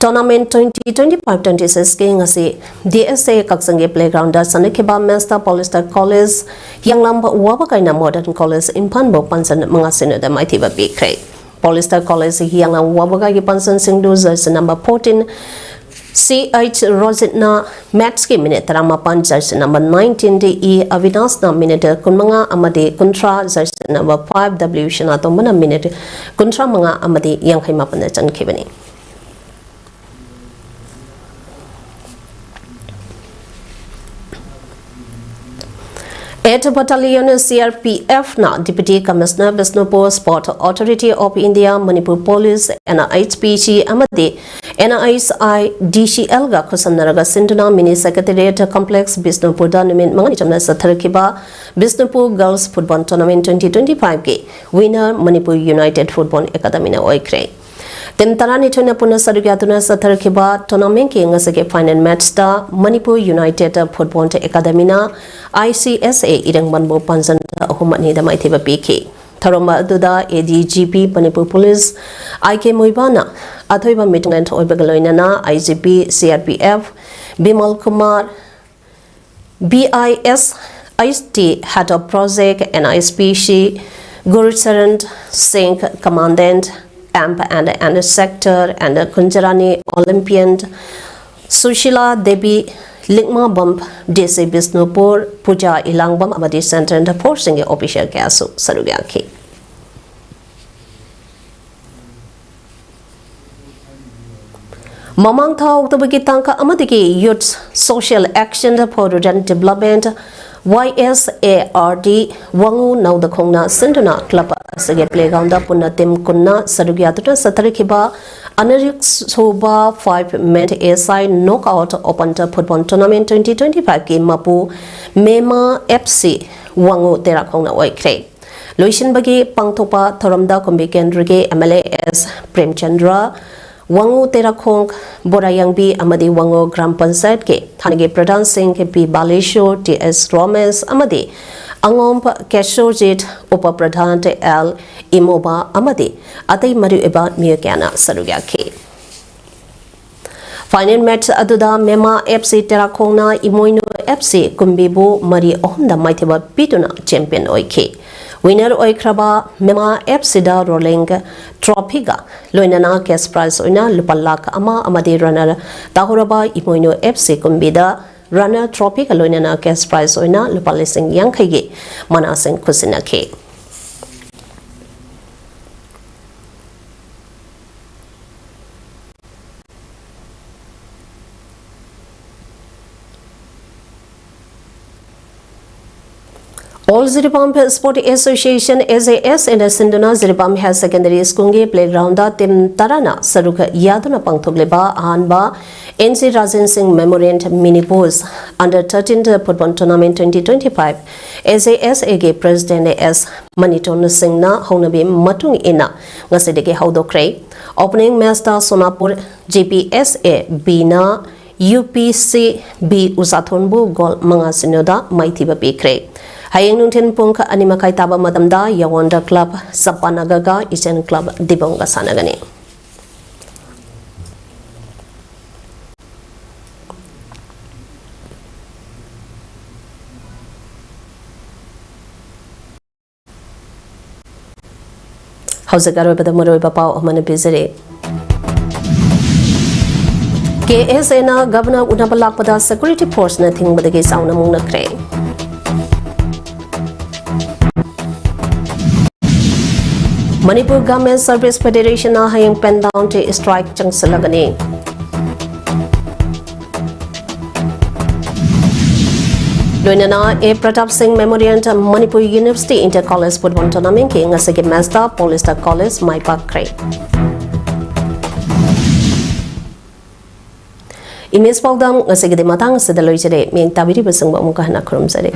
tournament twenty twenty five twenty ꯁꯤꯛꯁꯀꯤ ꯉꯁꯤ ꯗꯤ ꯑꯦꯁ ꯑꯦ ꯀꯛꯆꯤꯡꯒꯤ ꯄ꯭ꯂꯦꯒ꯭ꯔꯥꯎꯟꯗ ꯆꯠꯅꯈꯤꯕ ꯃꯦꯠꯁꯇ ꯄꯣꯂꯤꯁꯇꯔ ꯀꯣꯂꯦꯖ ꯍꯤꯌꯥꯡꯂꯝ ꯋꯥꯕꯒꯥꯏꯅ ꯃꯣꯗꯔꯟ ꯀꯣꯂꯦꯖ ꯏꯝꯐꯥꯜꯕꯨ ꯄꯥꯟꯖꯟ ꯃꯉꯥ ꯁꯤꯅꯣꯗ ꯃꯥꯏꯊꯤꯕ ꯄꯤꯈ꯭ꯔꯦ꯫ ꯄꯣꯂꯤꯁꯇꯔ ꯀꯣꯂꯦꯖ ꯍꯤꯌꯥꯡꯂꯝ ꯋꯥꯕꯒꯥꯏꯒꯤ ꯄꯥꯟꯖꯟꯁꯤꯡꯗꯨ jersey number fourteen C H ꯔꯣꯖꯤꯠꯅ, ꯃꯦꯠꯁꯀꯤ ꯃꯤꯅꯤꯠ ꯇꯔꯥꯃꯥꯄꯟ, jersey number nineteen D E ꯑꯕꯤꯅꯥꯁꯅ ꯃꯤꯅꯤꯠ ꯀꯨꯟꯃꯉꯥ ꯑꯃꯗꯤ ꯀꯨꯟꯊ꯭ꯔꯥ, ꯖꯔꯁꯤ ꯅꯝꯕꯔ ꯐꯥꯏꯚ ꯗꯕ꯭ꯂꯤꯎ ꯁꯅꯥꯇꯣꯝꯕꯅ ꯃꯤꯅꯤꯠ ꯀꯨꯟꯊ꯭ꯔꯥ ꯃꯉꯥ ꯑꯃꯗꯤ ꯌꯥꯡꯈꯩ ꯃꯥꯄꯟꯗ ꯆꯟꯈꯤꯕꯅꯤ꯫ Eighth Battalion C R P F ꯅ Deputy Commissioner Bishnupur Sport Authority of India, Manipur Police, N H P C ꯑꯃꯗꯤ N H I D C L ꯒ ꯈꯨꯠꯁꯝꯅꯔꯒ ꯁꯤꯟꯗꯨꯅ Mini Secretariat Complex ꯕꯤꯁꯅꯨꯄꯨꯔꯗ ꯅꯨꯃꯤꯠ ꯃꯉꯥꯅꯤ ꯆꯝꯅ ꯆꯠꯊꯔꯛꯈꯤꯕ Bishnupur Girls Football Tournament twenty twenty-five ꯒꯤ winner Manipur United Football Academy ꯅ ꯑꯣꯏꯈ꯭ꯔꯦ꯫ ꯇꯤꯝ ꯇꯔꯥꯅꯤꯊꯣꯏꯅ ꯄꯨꯟꯅ ꯁꯔꯨꯛ ꯌꯥꯗꯨꯅ ꯆꯠꯊꯔꯛꯈꯤꯕ ꯇꯣꯔꯅꯥꯃꯦꯟꯒꯤ ꯉꯁꯤꯒꯤ ꯐꯥꯏꯅꯦꯜ ꯃꯦꯠꯁꯇ ꯃꯅꯤꯄꯨꯔ United Football Academy ꯅ I C S A ꯏꯔꯪꯕꯟꯕꯨ ꯄꯥꯟꯖꯟꯗ ꯑꯍꯨꯝ ꯑꯅꯤꯗ ꯃꯥꯏꯊꯤꯕ ꯄꯤꯈꯤ꯫ ꯊꯧꯔꯝ ꯑꯗꯨꯗ A D G P Manipur police I K ꯃꯨꯏꯕꯥꯅ ꯑꯊꯣꯏꯕ ꯃꯤꯇꯨꯡꯂꯦꯟ ꯑꯣꯏꯕꯒ ꯂꯣꯏꯅꯅ I G P C R P F Bimal Kumar, B I S H T, Head of Project, N H P C, Gurucharan Singh, Commandant, Amp and, and Sector, and Kunjarani Olympian, Sushila Devi, Likmabam, D C Bishnupur, Pooja Ilangbam ꯑꯃꯗꯤ Central Force ꯁꯤꯡꯒꯤ official ꯀꯌꯥꯁꯨ ꯁꯔꯨꯛ ꯌꯥꯈꯤ꯫ ꯃꯃꯥꯡ ꯊꯥ ꯑꯣꯛꯇꯣꯕꯔꯒꯤ ꯇꯥꯡ ꯑꯃꯗꯒꯤ Youth Social Action for Rural Development Y S A R D ꯋꯥꯉꯨ ꯅꯧꯗꯈꯣꯡꯅ ꯁꯤꯟꯗꯨꯅ club ꯑꯁꯤꯒꯤ playgroundꯗ ꯄꯨꯟꯅ team ꯀꯨꯟꯅ ꯁꯔꯨꯛ ꯌꯥꯗꯨꯅ ꯆꯠꯊꯔꯛꯈꯤꯕ ꯑꯅꯤꯔꯛ ꯁꯨꯕ five man A S I knockout open football tournament twenty twenty-fiveꯀꯤ ꯃꯄꯨ ꯃꯦꯃꯥ F C ꯋꯥꯉꯨ ꯇꯦꯔꯥꯈꯣꯡꯅ ꯑꯣꯏꯈ꯭ꯔꯦ꯫ ꯂꯣꯏꯁꯤꯟꯕꯒꯤ ꯄꯥꯡꯊꯣꯛꯄ ꯊꯧꯔꯝꯗ ꯀꯨꯝꯕꯤ ꯀꯦꯟꯗ꯭ꯔꯒꯤ M L A S Premchandra, ꯋꯥꯉꯨ ꯇꯦꯔꯥꯈꯣꯡ, ꯕꯣꯔꯥꯌꯥꯡꯕꯤ ꯑꯃꯗꯤ ꯋꯥꯉꯨ ꯒ꯭ꯔꯥꯝ ꯄꯟꯆꯥꯌꯠꯀꯤ ꯊꯥꯅꯒꯤ ꯄ꯭ꯔꯙꯥꯟꯁꯤꯡ ꯄꯤ ꯕꯥꯂꯦꯁꯣꯔ, ꯇꯤ ꯑꯦꯁ ꯔꯣꯃꯦꯁ ꯑꯃꯗꯤ ꯑꯉꯣꯝ ꯀꯦꯁꯣꯔꯖꯤꯠ, ꯎꯄ ꯄ꯭ꯔꯙꯥꯟ ꯑꯦꯜ ꯏꯃꯣꯕꯥ ꯑꯃꯗꯤ ꯑꯇꯩ ꯃꯔꯨꯑꯣꯏꯕ ꯃꯤꯑꯣꯏ ꯀꯌꯥꯅ ꯁꯔꯨꯛ ꯌꯥꯈꯤ꯫ Final match ꯑꯗꯨꯗ ꯃꯦꯃꯥ F C ꯇꯦꯔꯥꯈꯣꯡꯅ ꯏꯃꯣꯏꯅꯨ F C ꯀꯨꯝꯕꯤꯕꯨ ꯃꯔꯤ ꯑꯍꯨꯝꯗ ꯃꯥꯏꯊꯤꯕ ꯄꯤꯗꯨꯅ champion ꯑꯣꯏꯈꯤ꯫ Winner ꯑꯣꯏꯈ꯭ꯔꯕ ꯃꯦꯃꯥ F Cꯗ rolling trophyꯒ ꯂꯣꯏꯅꯅ cash prize ꯑꯣꯏꯅ ꯂꯨꯄꯥ ꯂꯥꯈ ꯑꯃ ꯑꯃꯗꯤ runner ꯇꯥꯍꯧꯔꯕ ꯏꯃꯣꯏꯅꯨ F C ꯀꯨꯝꯕꯤꯗ runner trophyꯒ ꯂꯣꯏꯅꯅ cash prize ꯑꯣꯏꯅ ꯂꯨꯄꯥ ꯂꯤꯁꯤꯡ ꯌꯥꯡꯈꯩꯒꯤ ꯃꯅꯥꯁꯤꯡ ꯈꯨꯠꯁꯤꯟꯅꯈꯤ꯫ All Jiribam Sport Association, A J S Aꯅ ꯁꯤꯟꯗꯨꯅ ꯖꯤꯔꯤꯕꯥꯝ Higher Secondary Schoolꯒꯤ playgroundꯗ team ꯇꯔꯥꯅ ꯁꯔꯨꯛ ꯌꯥꯗꯨꯅ ꯄꯥꯡꯊꯣꯛꯂꯤꯕ ꯑꯍꯥꯟꯕ N C Rajan Singh Memorial Mini Push Under thirteen Football Tournament twenty twenty-five A J S Aꯒꯤ President S ꯃꯅꯤꯇꯣꯟ ꯁꯤꯡꯅ ꯍꯧꯅꯕꯤ ꯃꯇꯨꯡ ꯏꯟꯅ ꯉꯁꯤꯗꯒꯤ ꯍꯧꯗꯣꯛꯈ꯭ꯔꯦ꯫ Opening matchꯇ ꯁꯣꯅꯥꯄꯨꯔ G P S A Bꯅ U P C B ꯎꯖꯥꯊꯣꯟꯕꯨ goal ꯃꯉꯥ ꯁꯤꯅꯣꯗ ꯃꯥꯏꯊꯤꯕ ꯄꯤꯈ꯭ꯔꯦ꯫ ꯍꯌꯦꯡ ꯅꯨꯡꯊꯤꯜ ꯄꯨꯡ ꯑꯅꯤ ꯃꯈꯥꯏ ꯇꯥꯕ ꯃꯇꯝꯗ ꯌꯥꯋꯣꯟꯗ club ꯆꯞꯄꯥꯅꯒꯔꯒ ꯏꯆꯦꯟ club ꯗꯤꯕꯣꯡꯒ ꯁꯥꯟꯅꯒꯅꯤ꯫ ꯍꯧꯖꯤꯛ ꯑꯔꯣꯏꯕꯗ ꯃꯔꯨꯑꯣꯏꯕ ꯄꯥꯎ ꯑꯃꯅ ꯄꯤꯖꯔꯤ꯫ K S Aꯅ Governor ꯎꯅꯕ ꯂꯥꯛꯄꯗ security forceꯅ ꯊꯤꯡꯕꯗꯒꯤ ꯆꯥꯎꯅ ꯃꯨꯛꯅꯈ꯭ꯔꯦ꯫ Manipur Government Service Federationꯅ ꯍꯌꯦꯡ pen down to strike ꯆꯪꯁꯤꯜꯂꯒꯅꯤ꯫ ꯂꯣꯏꯅꯅ A Pratap Singh memorial Manipur university inter college football ꯇꯣꯔꯅꯥꯃꯦꯟꯠꯀꯤ ꯉꯁꯤꯒꯤ ꯃꯦꯆꯇ ꯄꯣꯂꯤꯁꯇ ꯀꯣꯂꯦꯖ ꯃꯥꯏ ꯄꯥꯛꯈ꯭ꯔꯦ꯫ ꯏꯃꯦꯖ ꯄꯥꯎꯗꯝ ꯉꯁꯤꯒꯤꯗꯤ ꯃꯇꯥꯡ ꯑꯁꯤꯗ ꯂꯣꯏꯖꯔꯦ꯫ ꯃꯤꯠꯌꯦꯡ ꯇꯥꯕꯤꯔꯤꯕꯁꯤꯡꯕꯨ ꯑꯃꯨꯛꯀ ꯍꯟꯅ ꯈꯨꯔꯨꯝꯖꯔꯤ꯫